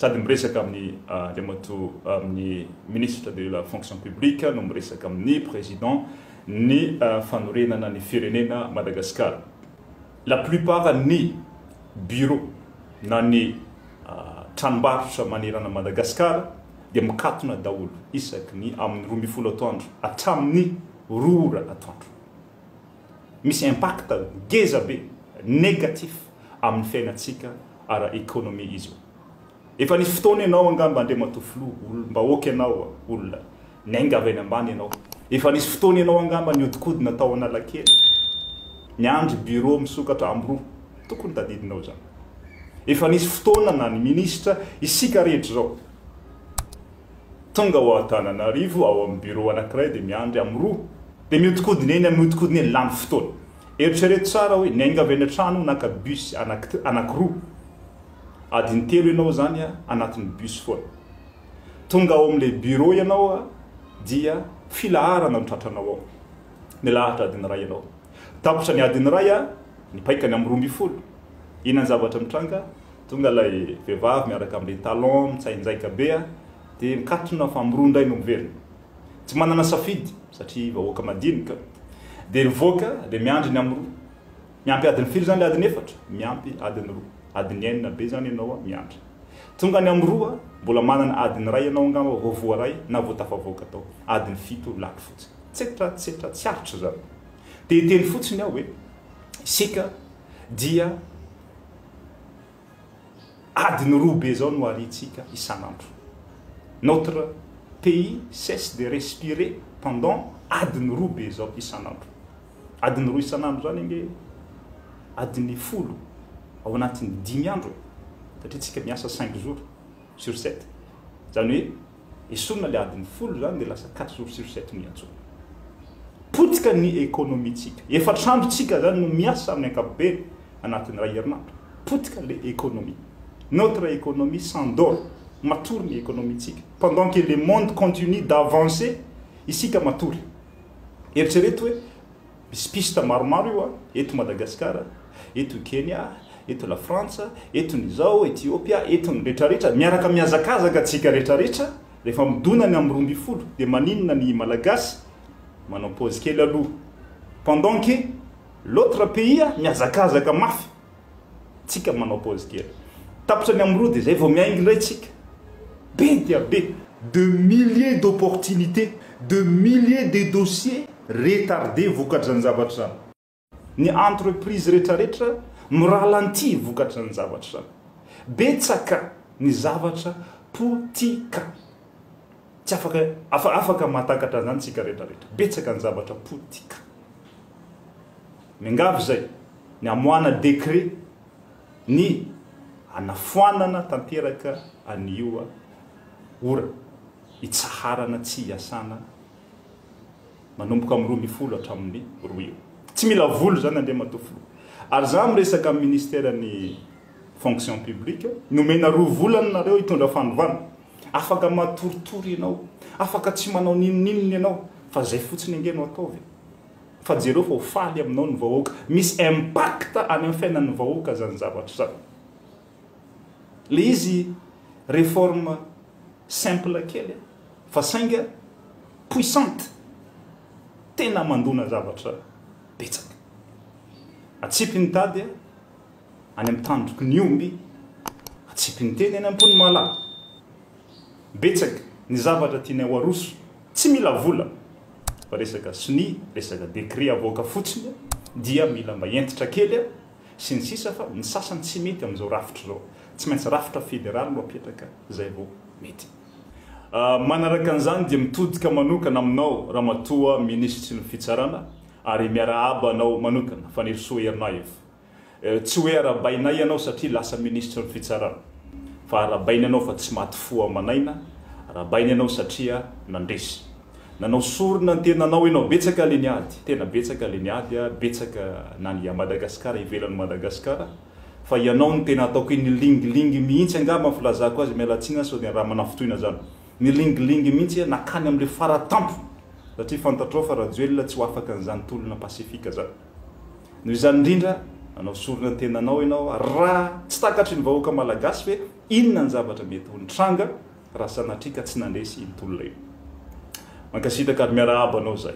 Sady miresaka amin'ny Andriamatoa amin'ny Ministre de la Fonction Publique no miresaka amin'ny Président ny fanorenana ny firenena Madagascar. La plupart ny bureau na ny tranombarotra manerana Madagascar dia mikatona daholo isaky ny amin'ny 12 atoandro hatramin'ny 2 ora atoandro. Misy impact ngeza be négatif amin'ny fiainantsika ara-économie izy io. Efa nisy fotoana ianao angamba Andriamatoa Filoha, olom-bahoaka ianao, olona niainga avy any ambany ianao. Efa nisy fotoana ianao angamba nihodinkodina tao Analakely, niandry bureau misokatra amroa. Tokony tadidinao izany. Efa nisy fotoana na ny minisitra, isika rehetra izao, tonga ao Antananarivo ao amin'ny bureau anankiray dia miandry amroa, dia mihodinkodina eny, mihodinkodina eny, lany fotoana. Eritrereto tsara hoe niainga avy any an-trano naka bus anankiroa. Adiny telo ianao izany anatin'ny bus foana. Tonga ao amin'ilay bureau ianao dia filaharana no tratranao ao. Milahatra adiny iray ianao. Tapitra ny adiny iray, nipaika ny amin'ny 12. Inona ny zavatra mitranga? Tonga ilay vehivavy miaraka amin'ilay talon mitsainjaika be dia mikatona fa amin'ny roa indray no miverina. Tsy manana safidy satria vahoaka madinika. Dia mivoaka dia miandry ny amin'ny roa. Miampy adiny firy zany le adiny efatra? Miampy adiny roa. Adiny enina be zany ianao miandry. Tonga any amin'ny roa, mbola manana adiny iray ianao angamba vao voaray na vao tafavoaka tao. Adiny fito lany fotsiny. Tsetra tsetra tsy aritra zany. Te hiteny fotsiny aho hoe isika dia adiny roa be zao no ariantsika isan'andro. Notre pays cesse de respirer pendant adiny roa be zao isan'andro. Adiny roa isan'andro izany ange adiny folo ao anatin'ny dimy andro e! Satria tsika miasa cinq jours sur sept. Izany hoe esorina ilay adiny folo izany dia lasa quatre jours sur sept no iantsoana. Potika ny économie-tsika. Efatra andro tsika izany no miasa amin'ny ankapobeny anatin'ny iray herinandro. Potika ilay économie. Notre économie s'endort. Matory ny économie-tsika. Pendant que le monde continue d'avancer, isika matory. Eritrereto hoe misy piste maromaro io an, eto Madagasikara, eto i Kenya, eto la Frantsa, eto ny izao, Ethiopia, eto ny retraretra, miaraka mihazakazaka tsika retraretra, rehefa midona ny amin'ny 12 dia maninona ny Malagasy manao pause kely aloha pendant que l'autre pays mihazakazaka mafy. Tsika manao pause kely. Tapitra ny amin'ny roa dia zay vao miainga indray tsika. Be dia be. De milliers d'opportunités, de milliers de dossiers retardés vokatr'izany zavatra izany. Ny entreprise retraretra mi-ralentir vokatr'izany zavatra izany. Betsaka ny zavatra potika. Tsy afaka, afaka mahatakatra an'izany tsika retraretra. Betsaka ny zavatra potika. Miangavy izay ny hamoahana décret ny hanafoanana tanteraka an'io ora hitsaharana tsy hiasana manomboka amin'ny 12 hatramin'ny roa io. Tsy mila vola izany Andriamatoa Filoha. Ary za miresaka amin'ny ministeran'ny fonction publique, nomena roa volana nareo hitondra fanovana. Afaka matoritory ianao, afaka tsy manao n'inon'inona ianao, fa zay fotsiny ange no ataovy e. Fa jereo fa ho faly aminao ny vahoaka. Misy impact any amin'ny fiainan'ny vahoaka zany zavatra zany. Le izy réforme simple kely fa sainga puissante. Tena mandona zavatra betsaka. Atsipy ny tady any amin'ny tandroky ny omby, atsipy ny teny any am-pon'ny mahalala. Betsaka ny zavatra tianay ho aroso, tsy mila vola fa resaka sonia, resaka décret avoaka fotsiny dia mila mba hentitra kely sy ny sisa fa ny sasany tsy mety amin'izao rafitra izao. Tsy maintsy rafitra federaly no apetraka izay vao mety. Manaraka an'izany dia mitodika manokana aminao Ramatoa Minisitry ny Fitsarana ary miarahaba anao manokana Fanirisoa Ernaivo. Tsy hoe arahabainay ianao satria lasa minisitry ny fitsarana, fa arahabaina ianao fa tsy maty fo aman'aina, arahabaina ianao satria nandresy. Nanao sorona ny tenanao ianao, betsaka le niady, tena betsaka le niady, betsaka na ny à Madagascar ivelan'i Madagascar, fa ianao no tena ataoko hoe nilingilingy mihitsy angamba ny filazako azy, miala tsiny aho sao dia raha manafintohina zany, nilingilingy mihitsy nakany amin'le faratampony, satria fantatrao fa Rajoelina tsy ho afaka an'izany tolona pacifique zany. Noho izany indrindra, Nanao sorona ny tenanao ianao raha tsy takatry ny vahoaka malagasy ve inona ny zavatra mety ho nitranga raha sanatria ka tsy nandresy iny tolona io. Mankasitraka ary miarahaba anao izay.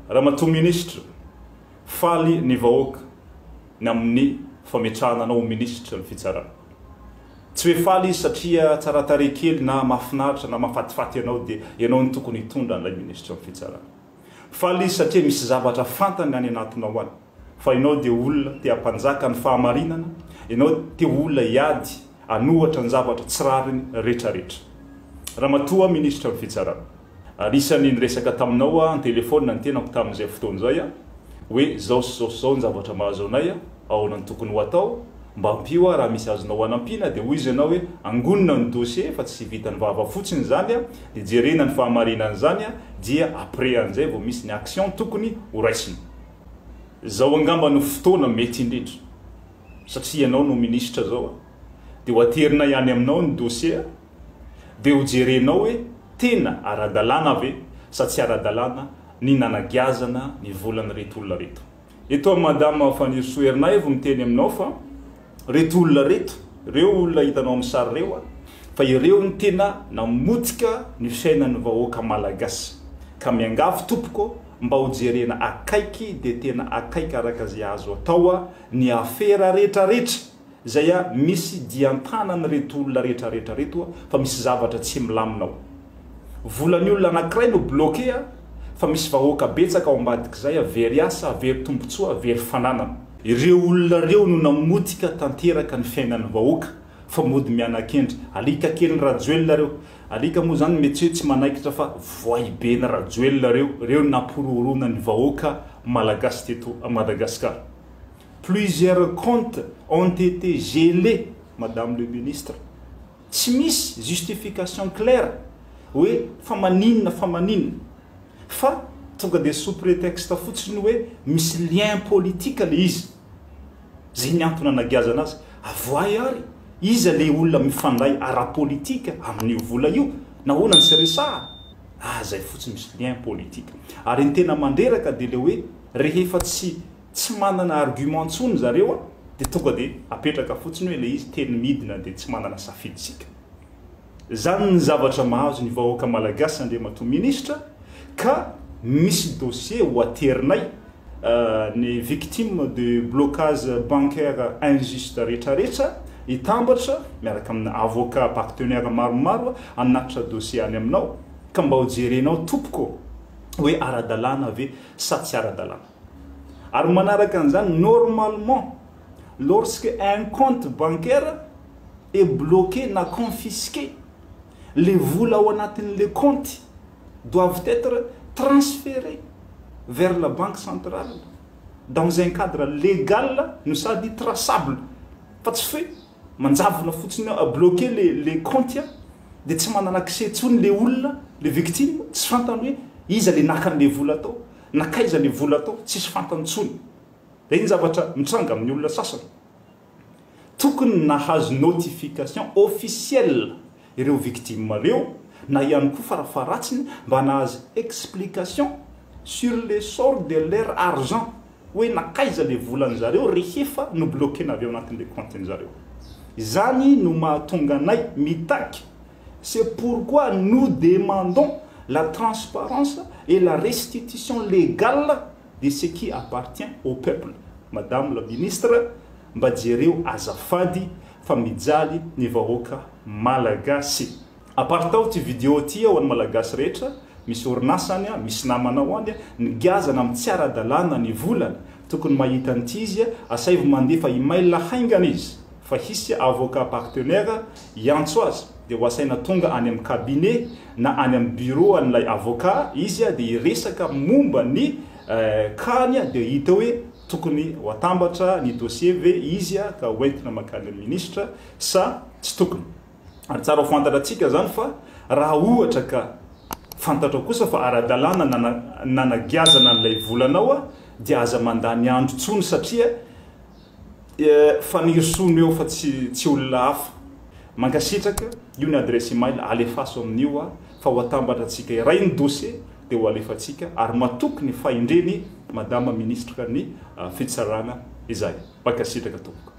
Ramatoa Minisitra, faly ny vahoaka ny amin'ny fametrahana anao ho Minisitra ny Fitsarana. Tsy hoe faly izy satria tsara tarehy kely na mahafinaritra na mahafatifaty anao dia ianao no tokony hitondra an'ilay Minisitra ny Fitsarana. Faly izy satria misy zavatra fantany any anatinao any. Fa ianao dia olona te hampanjaka ny fahamarinana, ianao te ho olona hiady hanohatra ny zavatra tsy rariny retraretra. Ramatoa Minisitra ny Fitsarana, ary isan'ny niresaka taminao aho an-telefaonina ny tenako tamin'izay fotoana izay hoe zao sy zao sy zao ny zavatra mahazo anay, ahoana no tokony ho atao, mba ampio aho raha misy azonao hanampiana, dia hoy izy ianao hoe angonina ny dossier fa tsy vitan'ny vava fotsiny izany dia jerena ny fahamarinan'izany dia après an'izay vao misy ny action tokony ho raisina. Zao angamba no fotoana mety indrindra satria ianao no minisitra zao a, dia ho aterinay any aminao ny dossier dia ho jerenao hoe tena ara-dalàna ve sa tsy ara-dalàna ny nanagiazana ny volan'ireto olona reto. Eto aho Madame Fanirisoa Ernaivo miteny aminao fa reto olona reto, reo olona hitanao amin'ny sary reo a, fa ireo no tena namotika ny fiainan'ny vahoaka malagasy. Ka miangavy tompoko mba ho jerena akaiky dia tena akaiky araka izay azo atao ny afera retraretra izay misy dian-tanan'ireto olona retraretra reto fa misy zavatra tsy milamina ao. Volan'ny olona anakiray no bloqué fa misy vahoaka betsaka ao ambadik'izay very asa, very tombotsoa, very fananana. Ireo olona ireo no namotika tanteraka ny fiainan'ny vahoaka fa mody mianakendry. Alika kelin'i Rajoelina ireo. Alika moa zany mety hoe tsy manaikitra fa voay be ny Rajoelina reo, reo no nampihorohoroana ny vahoaka Malagasy teto Madagascar. Plusieurs comptes ont été gelés madame le ministre. Tsy misy justification claire hoe fa maninona fa maninona fa tonga dia sous prétexte fotsiny hoe misy lien politique le izy. Zay ny antony anagiazana azy. Avoahy ary iza le olona mifandray ara-politika amin'io vola io? Nahoana no tsy resahana? Ah zay fotsiny misy lien politique. Ary ny tena mandreraka dia le hoe rehefa tsy tsy manana argument intsony zareo a dia tonga dia apetraka fotsiny hoe le izy teny midina dia tsy manana safidy isika. Zany ny zavatra mahazo ny vahoaka malagasy Andriamatoa Minisitra ka misy dossier ho aterinay ny victime de blocage bancaire injuste retraretra hitambatra miaraka amina avocat partenaire maromaro hanatitra dossier any aminao ka mba ho jerenao tompoko hoe ara-dalàna ve sa tsy ara-dalàna. Ary manaraka an'izany normalement lorsque un compte bancaire est bloqué na confisqué le vola ao anatin'le compte doivent être transférés vers la banque centrale dans un cadre légal no sady traçable fa tsy hoe manjavona fotsiny ao bloquer le le compte dia tsy manana accès intsony le olona le victime tsy fantany hoe iza le naka an'le vola tao nakaiza le vola tao tsisy fantany intsony dia iny zavatra mitranga amin'ny olona sasany. Tokony nahazo notification officielle ireo victime ireo na ihany koa farafaharatsiny mba nahazo explication sur le sort de leur argent hoe nakaiza le volan'zareo rehefa no-bloquer-na avy ao anatin'le compte-nzareo. Izany no mahatonga anay mitaky, c'est pourquoi nous demandons la transparence et la restitution légale de ce qui appartient au peuple. Madame la ministre, mba jereo azafady fa mijaly ny vahoaka malagasy. Aparitao ty video ty ho an'ny malagasy rehetra, misy orinasa any, misy namanao any, nigiazana amin'ny tsy ara-dalàna ny volany, tokony mahita an'ity izy, asaivo mandefa email haingana izy fa hisy avocat partenaire hiantso azy dia ho asaina tonga any amin'ny cabinet na any amin'ny bureau an'ilay avocat izy dia hiresaka momba ny cas-ny dia hita eo hoe tokony ho atambatra ny dossier ve izy ka ho entina mankany amin'ny ministra sa tsy tokony. Ary tsara ho fantatratsika izany fa raha ohatra ka fantatrao kosa fa ara-dalàna nanagiazana an'ilay volanao dia aza mandany andro intsony satria Fanirisoa no eo fa tsy tsy olona hafa. Mankasitraka, io ny adresse email alefaso amin'io aho fa ho atambatra antsika iray ny dossier dia ho alefantsika ary matoky ny fahendreny madama ministre ny fitsarana. izay. Mankasitraka tompoko.